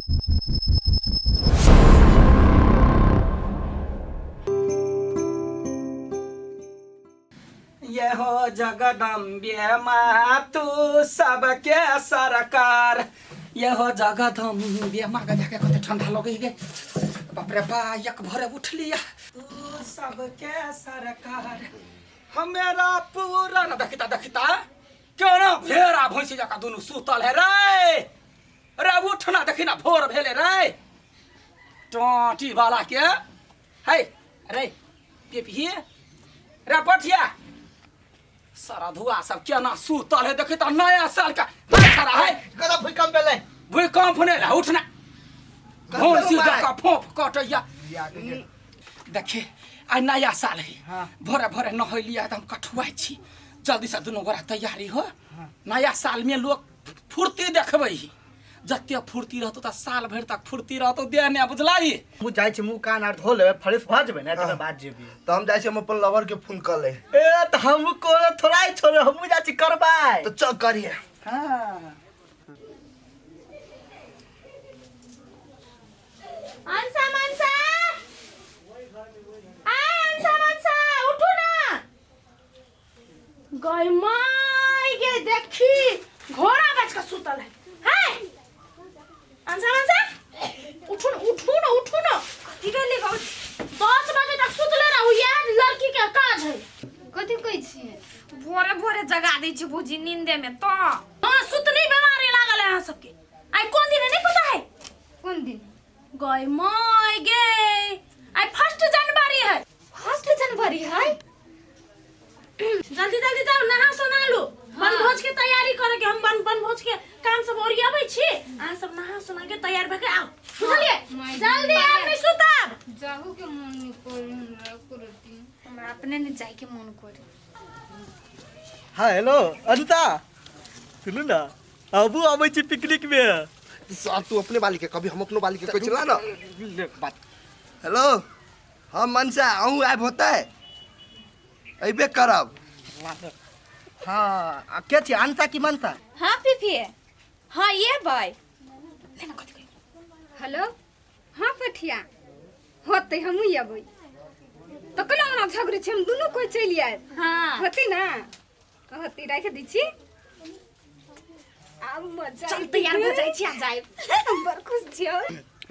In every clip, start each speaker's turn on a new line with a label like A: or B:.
A: ये हो जगदम्बे मातु सबके सरकार, ये हो जगदम्बे माँ। के जाके कते ठंडा लगे गे, बाप रे बा। एक भरे उठलिया तू सबके सरकार हमेरा पूरा न देखता देखता केना भेड़ा भैंसी जका दुनू सुतल है रे। रे उठना, देखी ना भोर भेले रे। टोटी वाला के है रे पिपही रे पठिया सारा धुआ सब केना सुतल है। देखी त नया साल का नहीं खड़ा है।
B: कदा भूकंप भेलै?
A: भूकंप नहीं रहा, उठना भौंसी जका फोफ कटैया। देखी आइ नया साल है।
B: हाँ।
A: भोरे भोरे नहैलिया, एकदम कठुआइ छी। जल्दी से दुनू गोरा तैयारी हो। नया साल में लोग फुर्ती देखबै ही। जते फुर्ती रहतो त साल भरि तक फुर्ती रहतो देह में, बुझलाई?
B: मुँह जाइ छी, मुँह कान आर धो लेबै, फ्रेश भऽ जेबै ने, तकर बाद जेबै।
C: तऽ हम जाइ छी, हम अपन लवर के फोन कऽ ले।
B: ए तऽ हम कोनो थोड़ा ही छोड़े, हमहूँ जाइ छी करबै।
C: तऽ चल करिए।
B: हाँ।
D: अंसा मनसा, आ अंसा मनसा, उठू ना। गई माय गे, देखी घोड़ा बच के सुतल है। है अंसा मनसा, उठू ना, उठू ना, उठू ना।
E: कथी भेलै बाबू?
D: 10 बजे तक सुतले रहू यार, लड़की के काज है।
E: कथी कहै छियै? भोरे भोरे जगा दै छै भौजी नींदे में तऽ।
D: हाँ, सुतनी बीमारी लागल है अहाँ सबके। आई कोन दिन है नहीं पता है?
E: कोन दिन?
D: गई माय गे, आई 1 जनवरी है।
E: 1 जनवरी है?
D: जल्दी जल्दी जाओ, नहा सोना लो। बनभोज के तैयारी करे के। हम बन बनभोज के काम सब ओरियाबै छी, अहाँ सब नहा सोना के तैयार भऽ के आउ, बुझलियै?
E: माय
D: जल्दी आब, नहीं सुताब।
E: जाहू के मन नहीं करे हमरा करती, हमरा अपने नहीं जाए के मन करे।
B: हाँ हेलो अनिता, सुनू ना, हमहूँ अबै छी पिकनिक में।
C: सर तू अपने बाली के कभी, हम अपनो बाली के कहै छला ना।
B: ले, बात।
C: हेलो, हम मनसा, अहूँ आबि होतै? अयबे करब।
B: हाँ, आ के छी, अनता की मनसा?
E: हाँ पीपी, हाँ ये भाई। हेलो, हाँ पठिया, होतै, हमहूँ अबै तऽ केना ओना झगड़ै छी, हम दुनू कोइ चलि आयब।
D: हाँ।
E: होतै ना, होतै, राखि दै छी। आब मजा
D: चल तैयार भऽ जाइ छी आ जायब।
E: हम बड़ खुश छियौ।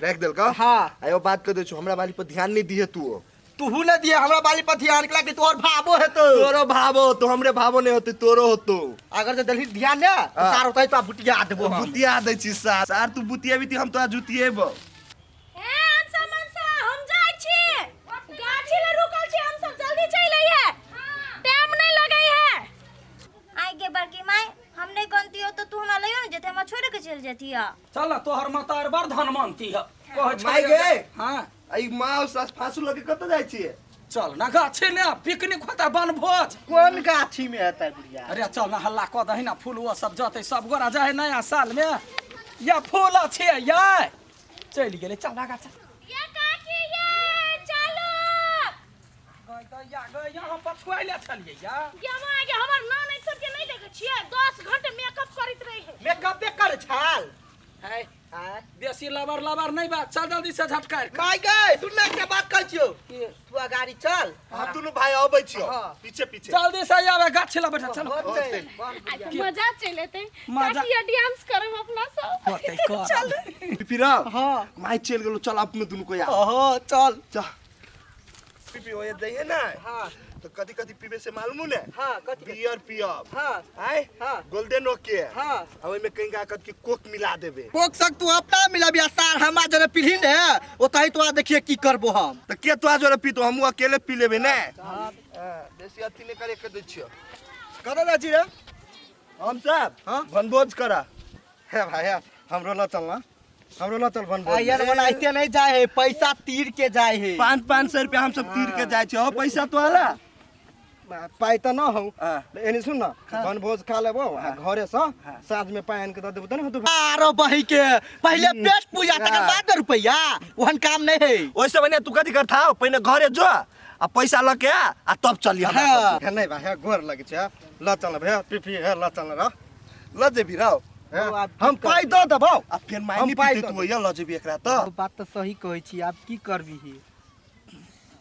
C: राखि देलकौ?
B: हाँ।
C: आयो बात कह दै छौ, हमरा बाली पर ध्यान नहीं दिहे तू।
B: तूहू न दिए हमरा बाली पर ध्यान, कला कि तोहर भावो हेतो।
C: तोरो भावो तो हमरे भावो नहीं होते, तोरो होतो।
B: अगर जे दलही ध्यान ने तो
C: हाँ।
B: सार होतै तो बुटिया देबो हम।
C: बुतिया दै छी सार, सार तू बुतियेबी ती हम तोरा जुतियेबो।
D: ए अंसा मनसा, हम जाइ छी, गाछी ले रुकल छी हम सब, जल्दी चलि अइहे, टाइम नहीं लगै है।
F: आई गे बड़की माई, हम नहीं कहती तो तू हमरा लइयो न जेते, हमरा छोड़ के चल जेती।
A: चल ना, तोहर मतार बड़ धन मानती है, कहै छै।
C: माय गे।
A: हाँ।
C: आई माँ सास फांसू लगे कतऽ जाइ छियै?
A: चल ना गाछी ने, पिकनिक होता, बनभोज।
B: कोन गाछी में हेतै बुढ़िया?
A: अरे चल ना, हल्ला कऽ दही ना, फूल वो सब जतै, सब गोरा जाए नया साल में। या फूल अछि या चलि गेलै, चल आगा चल।
D: ये काकी ये चलो।
A: गई दैया गई, हम पछुआइले छलियै या।
D: ये माँ गे, हमर नानी सबके नहीं देखै छियै, 10 घंटे मेकअप करैत रहे है।
B: मेकअप कर छाल।
A: है।
B: हाँ।
A: बेसी लबर लबर नहीं बात, चल जल्दी से झटकार।
B: माय गे, सुन ना, एकटा बात कहै छियौ।
A: की?
B: तू अगाड़ी चल।
C: हम दुनू भाई अबै छियौ।
B: हाँ।
C: पीछे पीछे।
A: जल्दी से आवे, गाछी ला बैठा, चलो।
B: होतै।
D: आइ तऽ मजा चलि एतै।
A: मजा-
D: काकी, डांस करब अपना सब।
A: होतै कर।
C: फिर
B: हाँ।
C: माय चलि गेलो, चल अपने दुनू को यार।
B: ओहो चल।
C: चल पीपी ओए जाइए ना।
B: हाँ।
C: तो कथी कथी पीबे से मालूम ने?
B: हाँ, कथी?
C: बियर पियब।
B: हाँ।
C: आय।
B: हाँ।
C: Golden okay.
B: हाँ।
C: आ ओइमे कहीं कथी के कोक मिला देबे।
B: कोक सक तू अपना मिला बिया सार, हमरा जरे पीली ने ओतही तो देखिए की करबो हम।
C: तो के तोरा जोरे पीतो, हमहूँ अकेले पी लेबे ने। हाँ, बेसी अथी नहीं करे के दै छियो।
B: कतऽ जाइ छी रे?
C: हम सब
B: हाँ?
C: बनभोज करा।
G: हे भाई, हे, हमरो ल चल ना, हमरो ल चल बनभोज।
B: यार ओनाहिते नहीं जाए है, पैसा तीर के जाए है।
C: 500-500 रुपया हम सब तीर के जाइ छियो। हो पैसा तो आला।
G: पाइ तऽ न हौ।
C: हाँ।
G: एनी सुन न, बनभोज खा लेबो आ घरे से साँझ में पाइ आनि के दऽ देबो तऽ ने होतौ।
B: आरो बही के पहले पेट पूजा तकर बाद न रुपया, ओहन काम नहीं है।
C: ओइसे भने तू कथी करथा, पहिने घरे जो आ पैसा लऽ के आ आ तब चली हमरा
B: हाँ।
C: सब।
G: हे नहीं भाई, हे गोर लगे छै, ल चल भैया पिपी, हे ल चल र।
C: ल जेबी रौ।
G: हैं?
B: ओ, आब की
G: हम पाइ दऽ देबौ।
C: आ फेर माय
G: हम
C: नहि
G: पाइ
C: पीतै
G: दऽ
C: तू ये लऽ जेबी एकरा तऽ।
B: ओ बात तऽ सही कहै छी, आब की करबिही?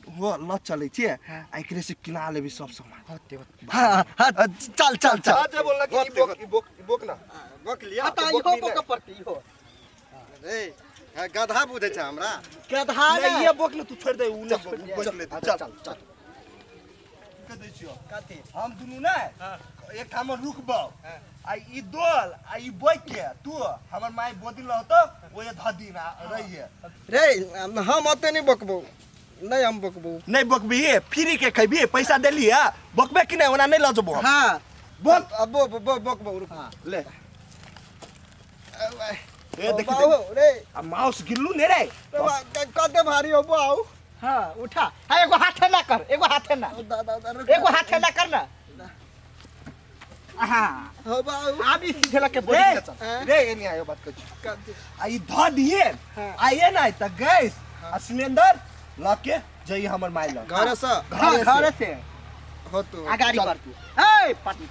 C: हो लऽ चलै छियै आ एकरे से किना लेबी सब सामान।
B: होते होते।
G: हाँ हाँ, चल चल चल।
C: जे बोलना कि ई बोक ई बोक ई बोक ना।
G: बोक लिया।
B: आ तऽ इहो बोकऽ पड़तै इहो।
G: रे हाँ, गधा बुझै छै हमरा।
B: गधा
C: नहीं
B: ने
C: ये बोक ना तू छोड़ दे उ नहीं बोक बोक ले चल
G: चल चल।
C: के दै छियौ। कथी? हम दुनू ने एक ठाम रुकबौ आ ई दोल आ ई बोक के तू हमर माय बोदिन रहतो ओए ध दिन आ रहिए।
G: रे हम ओते नहीं बोकबौ, नहीं हम बोकबौ।
C: नहीं बोकबी फ्री के खैबी पैसा देली है बोकबे कि नहीं ओना नहीं लऽ जेबौ हम।
B: हाँ
C: बोक
G: अब बो बो बोकबौ रुक।
B: हाँ।
C: ले ए देखी
G: बाबू रे
C: आ माउस गिरलू ने रे।
G: कते भारी हो बाऊ।
B: हाँ उठा। हाँ एगो हाथे ना कर, एगो हाथे ना,
G: दादा रुक।
B: एगो हाथे ना कर ना। हाँ
G: हो बाऊ।
B: आब ई सीधे लग के बोल
C: रे
B: के चल।
C: रे एनी आयो बात कहै छी। आ ई ध दिए आ ये नहीं त गैस आ सिलेंडर ल के जई हमर माय लग
G: घरे से।
B: हाँ घरे से
G: हो तू
B: अगाड़ी बढ़ तू। ए पटनी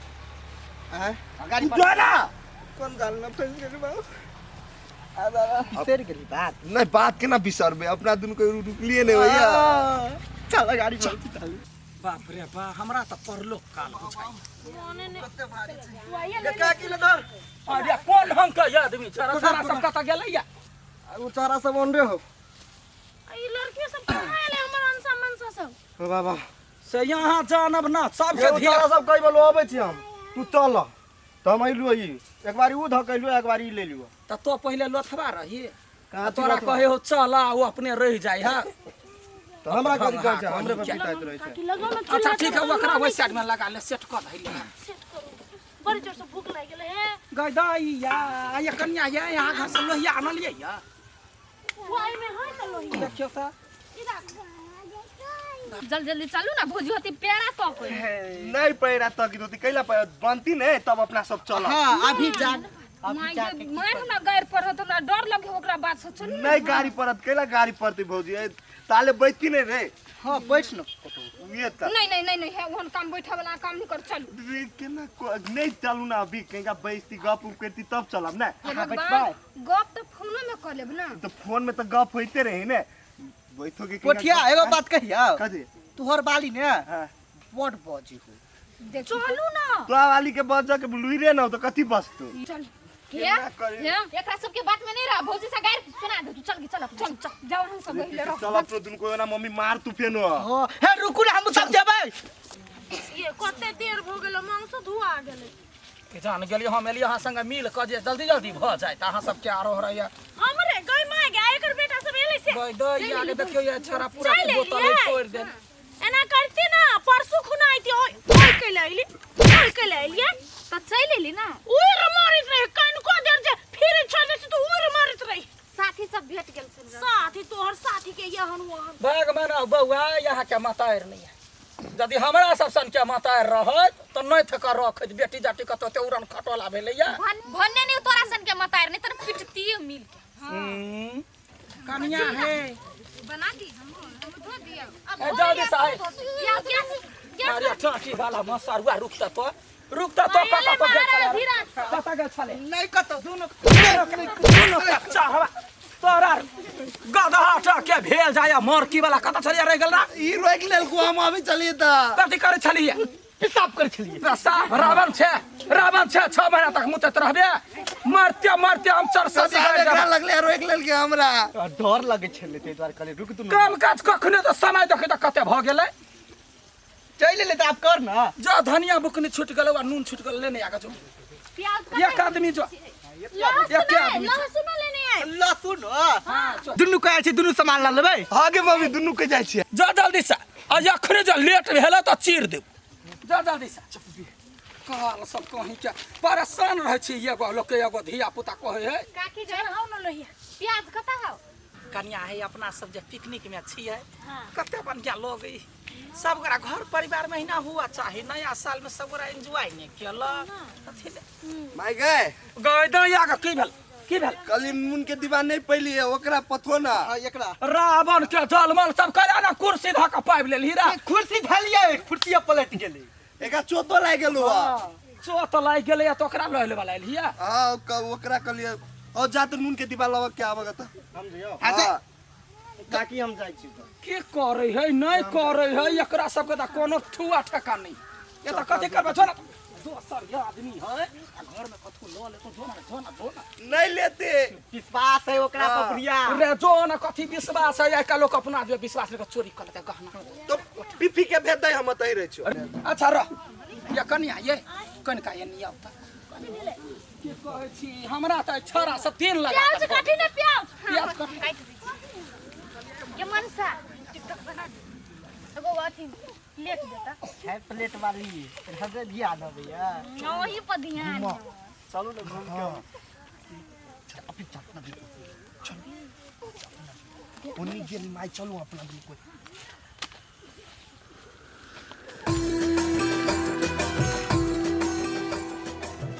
G: हैं?
B: अगाड़ी
C: तू जो ना
G: कोन जाल में फंस गेली बाऊ? आ दादा
B: बिसरि गेली बात।
C: नहीं बात केना बिसरबे अपना दुनू के रुकलिए नहीं भैया।
B: चल अगाड़ी बढ़ चल।
A: बाप रे बा हमरा तऽ परलोक काल बुझाइ।
G: कते भारी छै।
D: तू आइए ले।
G: का किलो धर।
A: अरे कोन ढंग के आदमी छै सारा सब कतऽ गेलैया?
G: आ उ चारा सब ओनरे हो।
D: ई लड़की सब कहाँ एलै हमर अंसा मनसा सब?
G: हो बाबा।
A: से यहाँ जानब ना सबके
G: ये
A: धिया
G: चारा सब कई बोलो अबै छी हम। तू चल त हम अइलु ई। एक बारी उ धकैलु एक बारी ई लेलु।
A: तऽ तो पहिले लोथबा रही
G: कहाँ
A: तोरा
G: छी लोथबा?
A: कहे हो चल आ ओ अपने रहि जाइ है।
G: त हमरा कथी कहै छै? हमरे पर
A: हाँ,
G: पिटाइत रहै छै।
D: काकी लगो ना।
A: अच्छा ठीक है ओकरा ओहि साइड में लगा ले सेट कऽ धैले।
D: सेट करू, बड़ी जोर से भूख लागि गेलै हे।
A: गै दैया ये कनिया ये यहाँ घर से लोहिया आनलियै या?
D: बुआई में है त लोहिया।
A: देखियौ तऽ।
D: ई राख।
E: जल्दी जल्दी चलू ना भौजी होती पेड़ा तक।
C: नहीं पैरा तक होती कैला पैरा बनती नहीं तब अपना सब चल।
B: हाँ अभी जान अभी
E: माय
B: जाके
E: माय हमरा गैर पड़त, हमरा डर लगे ओकरा बात से। चलू ना।
C: नहीं गाड़ी पड़त कैला गाड़ी पड़ती भौजी ए, ताले बैठती नहीं रे।
B: हाँ बैठ न।
C: ये त
E: नहीं नहीं नहीं नहीं है ओहन काम बैठे वाला काम नहीं कर चलू।
C: रे, केना नहीं चलू ना अभी कहीं बैठती गप उप करती तब चलब ना।
E: हे
B: हाँ,
E: भगवान,
B: बैठबै।
E: गप तो फोनो में कर लेब ना।
C: तो फोन में तो गप होते रहे ने बैठो के
B: कोठिया एगो बात कहिया
C: कथी?
B: तोहर बाली ने
C: हाँ।
B: बड़ बजी हो।
E: देखी चलू ना।
C: तो वाली के बज के लुइरे ना हो तो कथी बसतू?
E: चल हे
C: केना करे?
E: हे एकरा सबके बात में नहीं रह भौजी से गायर सुना दे तू। चल के चल चल चल जाओ हम सब पहिले रख।
C: चल अपनो दुनू को ना मम्मी मार तू फेनो।
B: हाँ हे रुकू ना हम सब जेबै।
D: ये कते देर भ गेलै मांसो धुआ गेलै।
A: के जान गेलियै हम एलियै अहाँ संगे मिल कऽ जे जल्दी जल्दी भऽ जाय तऽ अहाँ सबके आरो रहैया।
D: हमरे गई माय गे एकर बेटा सब एलै से।
A: गै दैया के देखियौ ये छोरा पूरा
D: चलि
A: बोतल
D: एलियै।
A: तोड़ि देल।
D: एना करती ना परसू खुना आइती ओइ ओइ कैले अइली ओइ कैले अइलियै।
E: तऽ चलि एली ना।
D: उड़ मारैत रहे कनको देर जे फिर छोड़ दै तऽ उड़ मारैत रहे।
E: साथी सब भेट गेल छल।
D: साथी तोहर साथी के यहन वहन।
A: भाग मना बौआ यहाँ के मातारि नहीं है। यदि हमरा सब सन के मातारि रहत तऽ नहि थक रखैत बेटी जाटी कतौ ते उड़न खटोला भेलैया।
E: भन्ने नहीं तोरा सन के मातारि नहीं तर पिटतियो मिल के।
A: हम्म। कनिया है
E: बना दी हम धो दियो।
A: ए, जल्दी से आइ।
E: गैस गैस गैस
A: अरे टाटी वाला मसरुआ रुकता तो रुकता तो कतऽ तो गेल छलै कतऽ गेल छलै?
B: नहीं कतौ।
A: दुनू दुनू कच्चा हवा तोरा गदहा के भेल जाय मरकी वाला कतऽ छलियै रहि गेल रा?
C: ई रोक लेलको हम अभी चलिए त।
A: कथी करै छलियै?
B: पेशाब करै छलियै।
A: पेशाब रावण छै रावण छै 6 महीना तक मुतैत रहबे मरते मरते हम चर से
C: साहब एकरा लगले रोक लेलके हमरा।
B: डर लगै छलै ताहि दुआरे कहलियै रुक तू।
A: काम काज कखने तऽ समय देखै तऽ कते भऽ गेलै।
B: चलि एलै तऽ आब कर ना।
A: जा धनिया बुकनी छूटि गेलौ आ नून छूटि गेलौ लेने आगे जो।
E: प्याज
A: एक आदमी जो एके आदमी जो।
D: लहसुन लेने आइ।
B: लहसुन
A: हाँ, जो।
B: दुनू कहै छै दुनू सामान लऽ लेबै।
C: हाँ गे मम्मी दुनू के जाइ छियै।
A: जा जल्दी से आ अखने जे लेट भेलै तऽ चीर देब। जा जल्दी से। काल सब कहीं के परेशान रहै छी एगो लोक के एगो धिया पुता कहै है।
E: काकी
D: चढ़ाउ न लोहिया।
E: प्याज कतऽ हौ?
A: कनिया है अपना सब जे पिकनिक में छियै कते बढ़िया लोग ई सब गोरा घर परिवार में हिना हुआ चाही। नया साल में सब गोरा एंजॉय नहीं केलक अथी
C: माय गए
A: गए दैया के की भेल की भेल?
C: कली नून के दीवान नहीं पैली है ओकरा पथो ना।
B: हाँ, एकरा
A: रावण के जलमल सब करा ना कुर्सी धऽ के पाबि लेलही रा।
B: कुर्सी धलियै कुर्सी पलट गेलै।
C: एकरा चोतो लागि गेलो।
A: चोत लागि गेलै तऽ ओकरा लऽ लेबा लायल हिया।
C: हाँ, ओकरा कहलिए और जा तो नून के डिब्बा लबक के आबग त।
G: हम जइयो।
C: हाँ, जा।
G: काकी हम जाइ छी तऽ।
A: की करै है नहि करै है, एकरा सबके तऽ कोनो ठुआ ठेका नहि। ये तऽ कथी करबै, जो ना, दोसर ये आदमी है आ घर में कथू लऽ लेतो, जो ना जो ना जो ना।
C: नहीं लेते।
G: विश्वास है ओकरा पर बुढ़िया।
A: रे जो ना, कथी विश्वास है, आइ काल्हि लोक अपना जे विश्वास लेके चोरी कऽ लेतै गहना।
C: तो पीपी के भेज दे, हम तही रहे छियो।
A: अच्छा रह ये कनिया, ये कनिका ये नहीं आवता की कहै छी, हमरा तऽ छड़ा से तेल लगा
D: प्याज काटी ने प्याज।
A: प्याज काटी।
F: काटि दै छी। ये मनसा टिकटॉक बना दे, एगो अथी प्लेट देता।
G: है प्लेट वाली हजे ध्यान अबैया।
F: वही पर ध्यान।
G: चलू ने घूम के आउ।
C: अभी चल अपना भी चल, ओनी गेली माई, चलू अपना भी कोई